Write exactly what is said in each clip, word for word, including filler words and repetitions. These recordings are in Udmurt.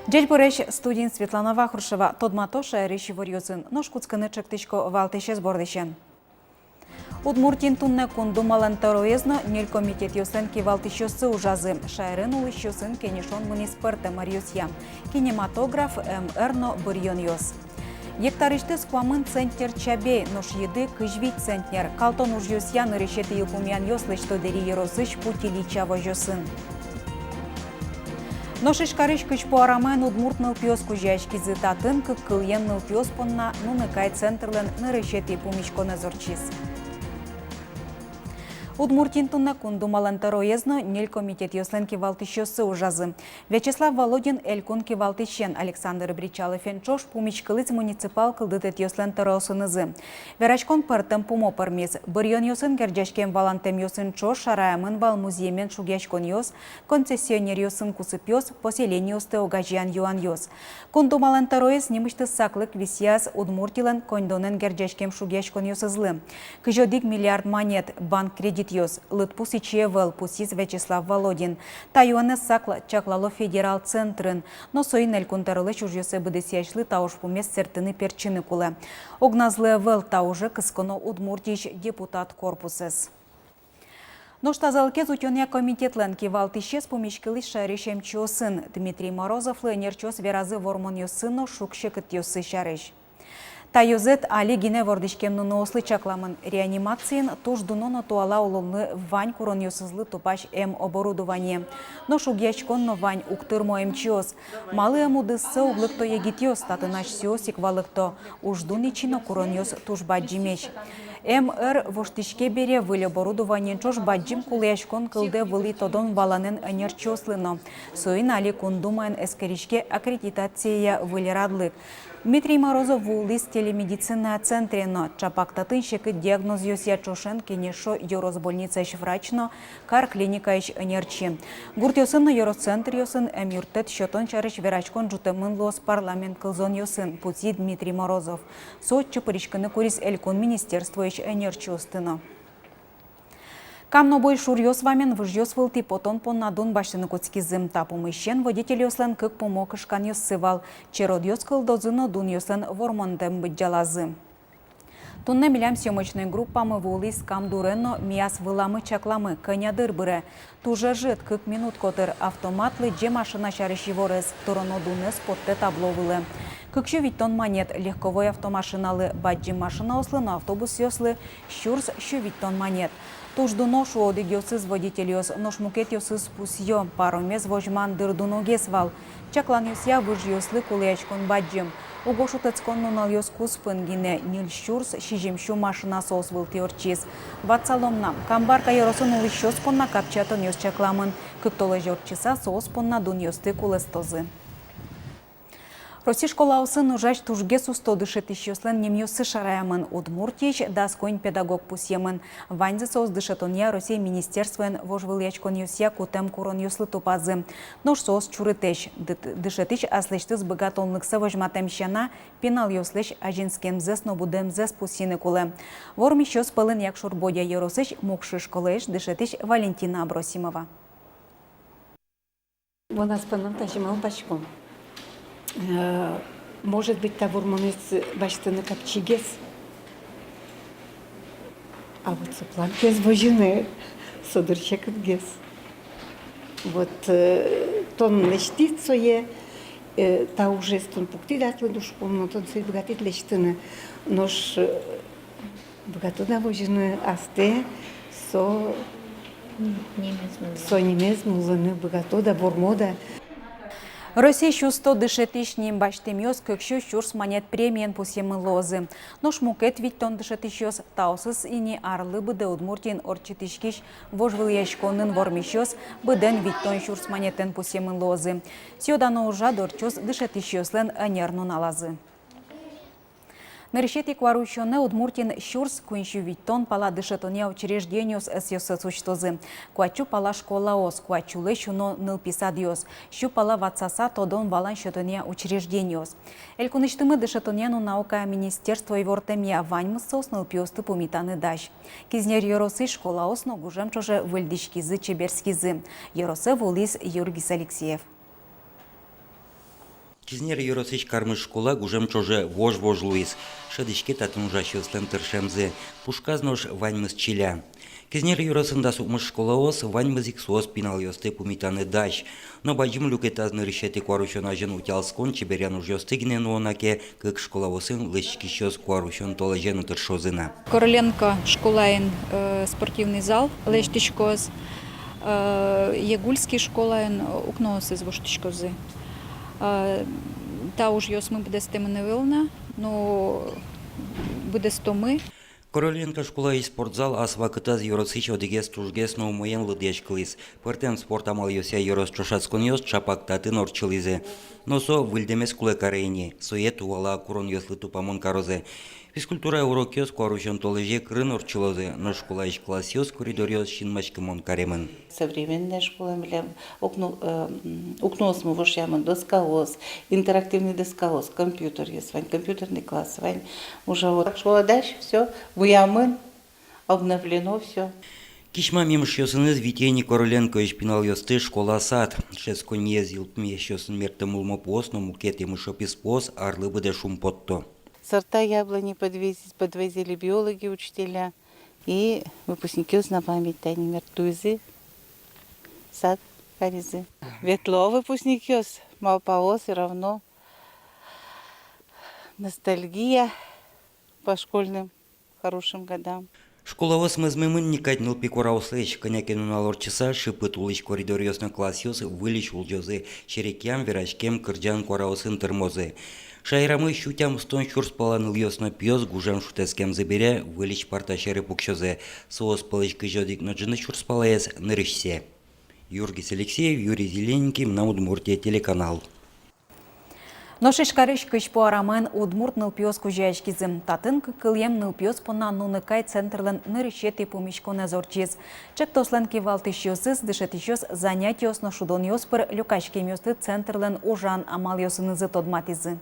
Ӟечбуресь! Студиын Светлана Вахрушева. Тодмато шаерысь иворъёсын. Нош кутскыны чектӥсько валтӥсез бордысен. Удмуртиын туннэ Кун Думалэн тӧроез но ньыль комитетъёслэн кивалтӥсьёссы ужазы. Шаерын улӥсьёсын кенешон мынӥз пӧртэм ӧръёсъя: кинематограф, МР но быръёнъёс. Гектарысьтыз куамын центнер чабей, нош йыды кызь вить центнер. Калтон ужъёсъя нырысетӥ йылпумъянъёс лэсьто Дэри ёросысь Путь Ильича возёсын. Нош Ижкарысь Кызьпу арамаын удмурт нылпиос кузёяськизы. Татын кык кылъем нылпиос понна «Нуныкай» центрлэн нырысетӥ пумиськонэз ортчиз. Удмуртиын туннэ Кун Думалэн тӧроез но ньыль комитетъёслэн кивалтӥсьёссы ужазы. Вячеслав Володин элькун кивалтӥсен, Александр Бречаловен ӵош пумиськылӥз муниципал кылдытэтъёслэн тӧроосынызы. Вераськон пӧртэм пумо пӧрмиз. Быръёнъёсын герӟаськем валантэмъёсын ӵош шараямын вал музъемен шугъяськонъёс, концессионеръёсын кусыпъёс, поселениосты огазеян юанъёс. Кун Думалэн тӧроез нимысьтыз саклык висъяз Удмуртилэн коньдонэн герӟаськем шугъяськонъёсызлы. Кызь одӥг миллиард манет банк кредитъёс. Лыдпус ичи ӧвӧл, пусйиз Вячеслав Володин. Та юанэз сак ла-, чаклало федерал центрын. Но соин элькун тӧролэсь ужъёссэ быдэсъясьлы та ужпумез сэрттыны-пертчыны кулэ. Огназлы ӧвӧл, та уже кысконо Удмуртиысь депутат корпусэз. Нош тазалыкез утёнъя комитетлэн кивалтӥсез пумиськылӥз шаерысь эмчиосын. Дмитрий Морозовлы ӧнерчиос веразы вормонъёссы но шуг-секытъёссы сярысь. Та ёзэт али гинэ вордӥськем нуныослы чакламын. Реанимациын туж дуно но туала улонлы вань куронъёсызлы тупась эм оборудование. Но шугъяськон но вань, уг тырмо эмчиос. Малы эм удыссэ уг лыкто егитъёс, татын асьсэос ик валэкто. Уждун ичи но куронъёс туж бадӟымесь. Эм ӧр воштӥське бере, выль оборудованиен ӵош бадӟым кулэяськон кылдэ вылӥ тодон-валанэн ӧнерчиослы но. Соин али Кун Думаын эскериське аккредитацияя выль радлык. Дмитрий Морозов вуылӥз телемедицина центре но. Чапак татын секыт диагнозъёсъя ӵошен кенешо ёрос больницаысь врач но кар клиникаысь ӧнерчи. Гуртъёсын но ёрос центръёсын эмъюрттэт сётон сярысь вераськон ӝутэмын луоз парламент кылзонъёсын, пусйиз Дмитрий Морозов. Со отчы пыриськыны куриз элькун министерствоысь ӧнерчиосты но. Кам но буй шуръёс вамен выжъёс вылтӥ потон понна дун басьтыны кутскизы. Та пумысен водительёслэн кык пумо кышканъёссы вал. Черодъёс кылдозы но дунъёслэн вормонтэм быдӟалазы. Туннэ милям съёмочной группамы вуылӥз Кам дуре но ми ас выламы чакламы, кӧня дыр быре. Туж ӧжыт, кык минут котыр. Автомат лыдӟе машина сярысь иворез, тыроно дунэз поттэ табло вылэ. Кык сю витьтон манет легковой автомашиналы, бадӟым машинаослы но автобусъёслы сюрс сю витьтон манет. Туж дуно, шуо одӥгъёсыз водительёс, нош мукетъёсыз пусъё: паромез возьман дыр дуногес вал. Чакланъёсъя, выжъёслы кулэяськон бадӟым. Уго шутэтскон нуналъёс куспын гинэ ньыль сюрс сизьым сю машина соос вылтӥ ортчиз. Ватсалом на, Камбарка ёросын улӥсьёс понна капчиятонъёс чакламын. Кык толэзь ортчыса соос понна дунъёсты кулэстозы. Россиысь школаосын ужась тужгес усто дышетӥсьёслэн нимъёссы шараямын. Удмуртиысь дас куинь педагог пусъемын. Ваньзы соос дышетонъя Россия министерствоен вожвылъяськонъёсъя кутэм куронъёслы тупазы. Нош соос чурытэсь. Ды-, дышетӥсь аслэсьтыз быгатонлыксэ возьматэм сяна, пиналъёслэсь азинскемзэс но будэмзэс пусйыны кулэ. Вормисьёс пӧлын Якшур-Бӧдья ёросысь Мукшы школаысь дышетӥсь Валентина Абросимова. Мон ас понам тазьы малпасько. Э, может быть, та вормонэз басьтыны капчигес. А вот со планкаез возьыны, со дыр секытгес. Вот, э, тон лэсьтӥд сое, э, та ужез тон пуктӥд аслыд ужпум но, тон сое быгатӥд лэсьтыны. Нош, э, быгатод-а возьыны астэ со, нимез мулыны, со нимез мулыны быгатод-а, вормод-а? Россиысь усто дышетӥсь ним басьтэмъёс кык сю сюрс манет премиен пусъемын луозы. Нош мукет витьтон дышетӥсьёс, таосыз ини арлы быдэ Удмуртиын ортчытӥськись вожвылъяськонын вормисьёс, быдэн витьтон сюрс манетэн пусъемын луозы. Сӥё-дано ужрад ортчоз дышетӥсьёслэн ӧнер нуналазы. Нырысетӥ куарусёнэ Удмуртиын сюрс куинь сю витьтон пала дышетонъя учреждениос ӧсъёссэс усьтозы. Куать сю пала школаос, куать сюлэсь уно нылпи садъёс, сю пала ватсаса тодон-валан сётонъя учреждениос. Элькунысьтымы дышетонъя но наукая министерство ивортэмъя, ваньмыз соос нылпиосты пумитаны дась. Кизнер ёросысь школаос но гужем ӵоже выльдӥськизы, чеберскизы. Ёросэ вуылӥз Юргис Алексеев. Кизнер ёросысь Кармыш школа гужем ӵоже вож-вож луиз. Шӧдӥське татын ужасьёслэн тыршемзы. Пушказ нош ваньмыз чиля. Кизнер ёросын дас укмыс школаос, ваньмыз ик соос пиналъёсты пумитаны дась. Но бадӟым люкетаз нырысетӥ куарусён азьын утялтӥськон, чеберъян ужъёсты гинэ нуо на ке, кык школаосын лэсьтӥськисьёс куарусён толэзе но тыршозы на. Короленко школаын, э, спортивный зал лэсьтӥськоз, э, Егульский школаын, э, укноосыз воштӥськозы. Э, та ужъёсмы быдэстэмын ӧвӧл на, но быдэстомы. Короленко школаысь спортзал ас вакытаз ёросысь одӥгез тужгес но умоен лыдъяськылӥз. Пӧртэм спорт амалъёсъя ёрос ӵошатсконъёс ӵапак татын ортчылӥзы. Но со выльдэмез кулэ каре ини, сое туала куронъёслы тупамон карозы. Физкультура урокъёс куарусён толэзе кырын ортчылозы, но школаысь классъёс, коридоръёс синмаськымон каремын. Современная школа милям, укно-, э, м, укноосмы вошъямын, доскаос, интерактивный доскаос, компьютеръёс вань, компьютерный класс вань, уже вот. Так что дальше всё, вуямын, обновлено всё. Кисьмам емышъёсыныз витё ини Короленкоысь пиналъёсты школа-сад. Дышетсконниез йылпумъясьёсын мерттэм улмо пуос но мукет емышо писпуос арлы быдэ шумпотто. Сорта яблони подвез-, подвозили биологи, учителя. И выпускникъёс на память тани мертӥзы, сад каризы. Ветло выпускникъёс, малпало всё равно. Ностальгия по школьным хорошим годам. Школаос мӧзмемын ни кадь нылпи куараослэсь. Кӧня ке нунал ортчыса, шыпыт улӥсь коридоръёс но классъёс выльысь улӟозы, серекъям, вераськем, кырӟан куараосын тырмозы. Шаерамы сю тямыстон сюрс пала нылъёс но пиос гужем шутэтскемзы бере выльысь парта сьӧры пуксёзы. Соос пӧлысь кызь одӥг но ӝыны сюрс палаез нырысьсэ. Юргис Алексеев, Юрий Зелененький, «Мынам Удмуртие» телеканал. Нош Ижкарысь кызьпу арамаын удмурт нылпиос кузёяськизы. Татын кык кылъем нылпиос понна «Нуныкай» центрлэн нырысетӥ пумиськонэз ортчиз. Ӵектослэн кивалтӥсьёсыз дышетӥсьёс занятиос но шудонъёс пыр люкаськемъёсты центрлэн ужан амалъёсынызы тодматӥзы.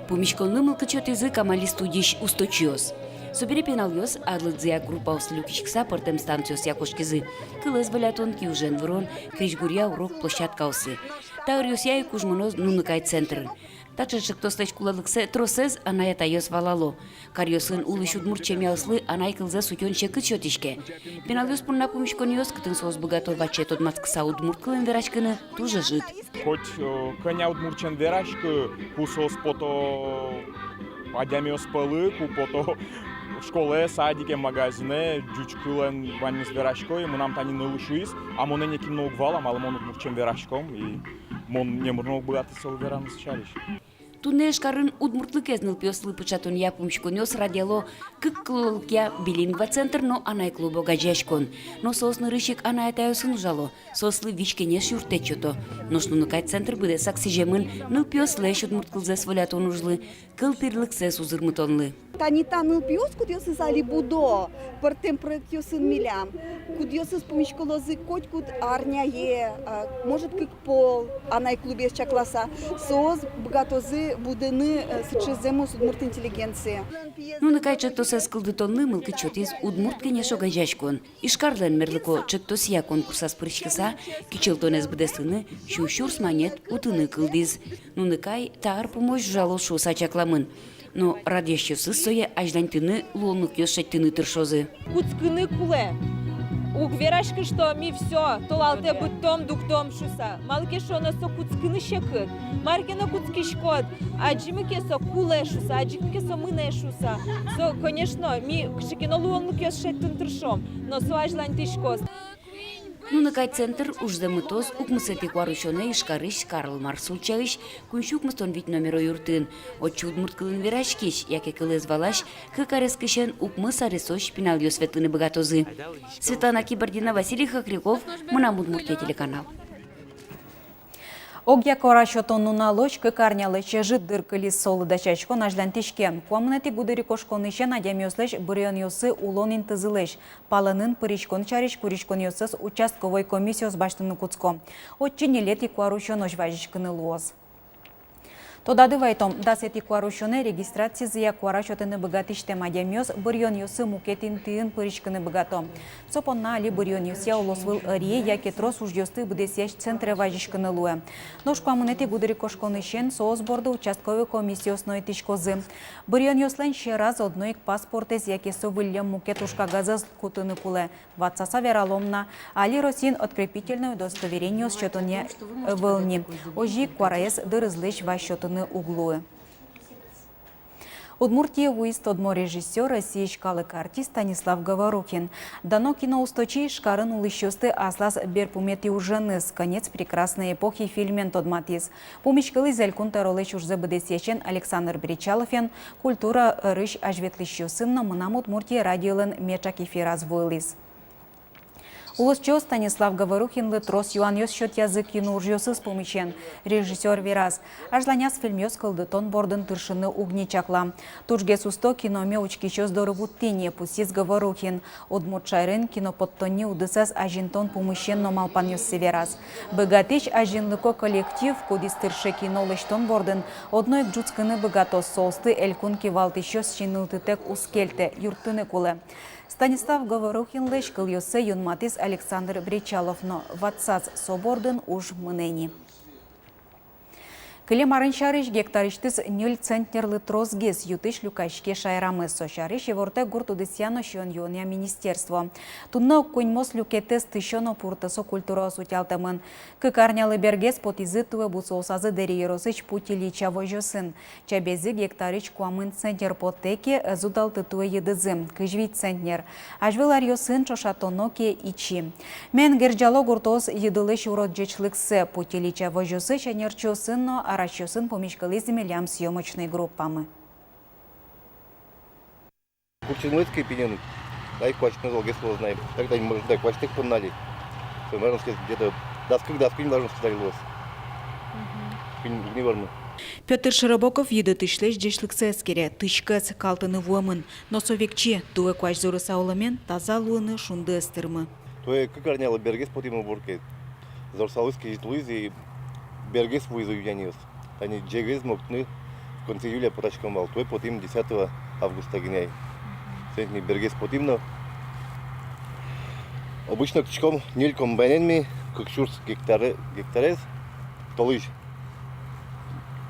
Пумиськонлы мылкыд сётӥзы «Камали» студиысь усточиос. Собере пиналъёс арлыдзыя группаослы люкиськыса пӧртэм станциосъя кошкизы: кылэз волятон, киужен вырон, крезьгуръя урок площадкаосы. Та ӧръёсъя ик уж мыноз «Нуныкай» центр. Таӵе ӵектослэсь кулэлыксэ тросэз анай-атайёс валало. Каръёсын улӥсь удмурт семьяослы анай кылзэс утён секыт сётӥське. Пиналъёс понна пумиськонъёс, кытын соос быгато ваче тодматскыса удмурт кылын вераськыны, туж ӧжыт. Хоть, э, кӧня удмуртэн вераськы, ку соос пото адямиос пӧлы, ку пото школае, садике, магазинэ, ӟуч кылын ваньмыз верасько, и мынам тани нылы шуиз: а монэ нокин но уг вала, малы мон удмуртэн вераськом, и мон номыр но уг быгаты солы вераны со сярысь. Туннэ Ижкарын удмуртлыкез нылпиослы пыӵатонъя пумиськонъёс радъяло кык кыллыкъя «Билингва» центр но «Анай клуб» огазеяськон. Но соос нырысь ик анай-атайёсын ужало, соослы визь-кенеш юрттэт сёто. Нош «Нуныкай» центр быдэсак сӥземын нылпиослэсь удмурт кылзэс волятон ужлы, кылтырлыксэс узырмытонлы. Тани та нылпиос, кудъёсыз али будо пӧртэм проектъёсын милям, кудъёсыз пумиськылозы котькуд арняе, а, может, кык пол «Анай клубез» чакласа, соос быгатозы будыны, э, сыӵе зэмос удмурт интеллигенцие. «Нуныкай» ӵектосэз кылдытонлы мылкыд сётӥз «Удмурт кенеш» огазеяськон. Ижкарлэн мерлыко ӵектосъя конкурсаз пыриськыса, кичӧлтонэз быдэстыны сю сюрс манет утыны кылдӥз. «Нуныкай» та ар пумозь ужалоз шуыса чакламын. Но радъясьёсыз сое азьланьтыны, луонлыкъёс шедьтыны тыршозы. Кутскыны кулэ. Уг вераськы, что ми всё, толалтэ быдтом, дугдом шуыса. Малы ке шуоно, со кутскыны секыт. Мар ке но кутскиськод, адӟимы ке, со кулэ шуыса, адӟимы ке, со мынэ шуыса. Со, конечно, ми кыӵе ке но луонлыкъёс шедьтыны тыршом, но со азьланьтӥськоз. «Нуныкай» центр ужзэ мытоз укмысэтӥ куарусёнэ Ижкарысь Карл Маркс ульчаысь куинь сю укмыстон вить номеро юртын. Отчы удмурт кылын вераськись яке кылэз валась кык арескысен укмыс аресозь пиналъёс ветлыны быгатозы. Светлана Кибардина, Василий Хохряков, «Мынам Удмуртие» телеканал. Огъя куара сётон нуналозь кык арнялэсь ӧжыт дыр кылиз. Солы дасяськон азьланьтӥське. Куамынэтӥ гудырикошконысен адямиослэсь быръёнъёссы улон интызылэсь, палэнын пыриськон сярысь куриськонъёссэс участковой комиссиос басьтыны кутско. Отчы ньылетӥ куарусёнозь вазиськыны луоз. Тодады вайтом, дасэтӥ куарусёнэ регистрацизыя куара сётыны быгатӥсьтэм адямиос быръёнъёсы мукет интыын пыриськыны быгато. Со понна али быръёнъёсъя улосвыл ӧрие яке трос ужъёсты быдэсъясь центре вазиськыны луэ. Нош куамынэтӥ гудырикошконысен соос борды участковый комиссиос но итӥськозы. Быръёнъёслэн сьӧраз одно ик паспортэз яке со выллем мукет ужкагазэз кутыны кулэ. Ватсаса вералом на, али Россиын открепительной удостоверениос сётонъя ӧвӧл ни. Озьы ик куараез дырызлэсь вазь сётыны уг луы. Удмуртие вуиз тодмо режиссёр, Россиысь калык артист Станислав Говорухин. Дано киноусточи Ижкарын улӥсьёсты аслаз берпуметӥ уженыз, «Конец прекрасной эпохи» фильмен тодматӥз. Пумиськылӥз Элькун тӧролэсь ужзэ быдэсъясен Александр Бречаловен, культура ӧрысь азьветлӥсьёсын но «Мынам Удмуртие» радиолэн меӵак эфираз вуылӥз. Улосчиос Станислав Говорухинлы трос юанъёс сётъязы киноужъёсыз пумысен. Режиссёр вераз, азьланяз фильмъёс кылдытон бордын тыршыны уг ни чакла. Тужгес усто киноме учкисьёс доры вуттӥ ни, пусйиз Говорухин. Удмурт шаерын кино поттонни удысэз азинтон пумысен но малпанъёссэ вераз. Быгатӥсь азинлыко коллектив, кудӥз тырше кино лэсьтон бордын, одно ик ӝутскыны быгатоз, соосты элькун кивалтӥсьёс синылтытэк уз кельтэ, юрттыны кулэ. Станислав Говорухинлэсь кылъёссэ юнматӥз Александр Бречалов но, ватсаз, со бордын уж мынэ ни. Кылем арын сярысь гектарысьтыз ньыль центнерлы тросгес ю-тысь люкаське шаерамы. Со сярысь ивортэ гурт удысъя но сиён-юонъя министерство. Туннэ ог куиньмос люкетэз тысё но пуртэ-со культураос утялтэмын. Кык арнялы бергес потӥзы туэ бусыосазы Дэри ёросысь «Путь Ильича» возёсын. Чабейзы гектарысь куамын центнер потэ ке, ӧз удалты туэ йыдызы, кызь вить центнер. Азьвыл аръёсын ӵошатоно ке, ичи. Мед герӟало гуртоос йыдылэсь урод ӟечлыксэ. «Путь Ильича» возёсысь ӧнерчиосын но арасьёсын пумиськылӥз милям съёмочной группамы. Курчинлыцкий пиньын, дай куасьтыны золгес луоз на. Так, дай, может, дай куасьтэк понна али. Всё, можно сказать, где-то дас кык, дас куинь, можно сказать, луоз. Мгм. Куинь уг ни вормы. Пётр Широбоков йыдытӥсьлэсь ӟечлыксэ эскере, тышкэз калтыны вуэмын. Но со векчи, туэ куазь зорыса улэмен, таза луыны шунды ӧз тырмы. Туэ кык арнялы бергес потӥм уборке. Зорысалыз кезьыт луиз и бергес вуизы юнянъёс. Тани ӟегез мокны в конце июля потаськом вал. Туэ потӥм десятого августа гинэ ай. Соин ини бергес потӥм но. Обычно кутӥськом ньыль комбайнэн ми кык сюрс гектаре-, гектарез толэзь.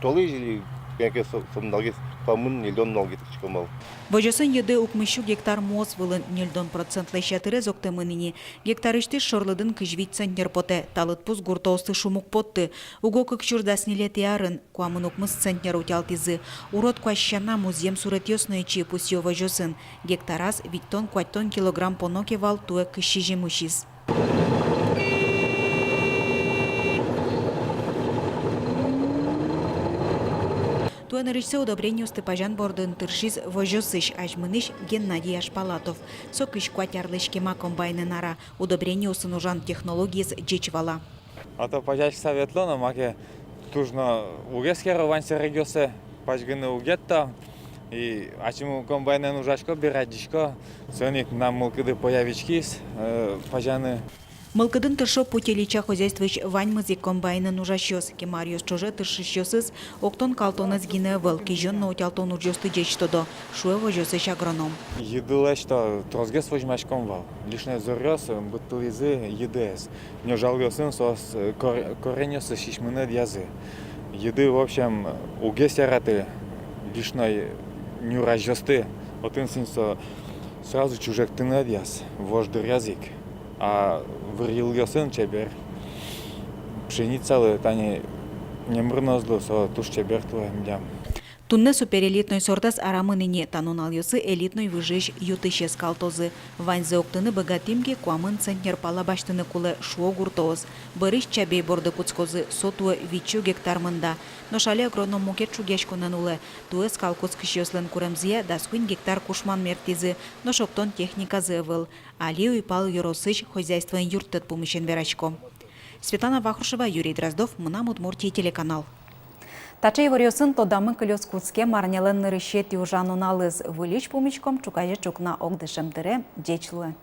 Толэзь или кӧня ке со-, со нуналгес, куамын-ньыльдон нуналгес кутӥськом вал. Возёсын йыды укмыс сю гектар муос вылын, ньыльдон процентлэсь ятырез октэмын ини. Гектарысьтыз шорлыдын кызь вить центнер потэ, та лыдпус гуртоосты шум уг потты. Уго кык сюрс дас ньылетӥ арын куамын укмыс центнер утялтӥзы. Урод куазь сяна музъем суретъёс но ичи, пусъё возёсын. Гектараз витьтон-куатьтон килограмм поно ке вал, туэ кызь сизьым усиз. Туэ нырысьсэ удобрениосты пазян бордын тыршиз возёсысь, азьмынӥсь Геннадий Ашпалатов. Со кызь куать арлэсь кема комбайнэн ара, удобрениосын ужан технологиез ӟеч вала. А то пазяськыса ветло но, маке туж но уг эскеро вань сэрегъёссэ, пазьгыны уг етто. И ачим комбайнэн ужасько, бер адӟисько, соин ик мынам мылкыды появиськиз, э, пазяны. Мылкыдын тыршо «Путь Ильича» хозяйствоысь ваньмыз ик комбайнэн ужасьёс. Кема аръёс ӵоже тыршисьёсыз октон-калтонэз гинэ ӧвӧл, кизён но утялтон ужъёсты ӟеч тодо, шуэ возёсысь агроном. Йыдылэсь-то тросгес возьмаськом вал. Лишней зоръёс быдтылӥзы йыдыез. Нёжалъёсын соос, э, кор-, кореньёссы сисьмыны ӧдъязы. Йыды, в общем, уг яраты лишней нюр азьёсты. Отын син со сразу чужектыны ӧдъяз, вож дыръяз ик. А вырйылъёсын чебер. Пшеницалы тани номыр но ӧз лу, со туж чебер туэ милям. Туннэ суперэлитной сортэз арамын ини, та нуналъёсы элитной выжыысь ю-тысез калтозы. Ваньзэ октыны быгатӥм ке, куамын центнер пала басьтыны кулэ, шуо гуртоос. Бӧрысь чабей борды кутскозы, со туэ витьсю гектар мында. Нош али агроном мукет шугъяськонэн улэ. Туэ скал кутскисьёслэн куремзыя дас куинь гектар кушман мерттӥзы, нош октон техниказы ӧвӧл. Али уйпал ёросысь хозяйствоен юрттэт пумысен верасько. Светлана Вахрушева, Юрий Дроздов, «Мынам Удмуртие» телеканал. Таӵе иворъёсын тодамы кылёз кутскем арнялэн нырысетӥ ужан нуналыз. Выльысь пумиськом ӵуказе ӵукна огдышем дыре. Ӟеч луэ.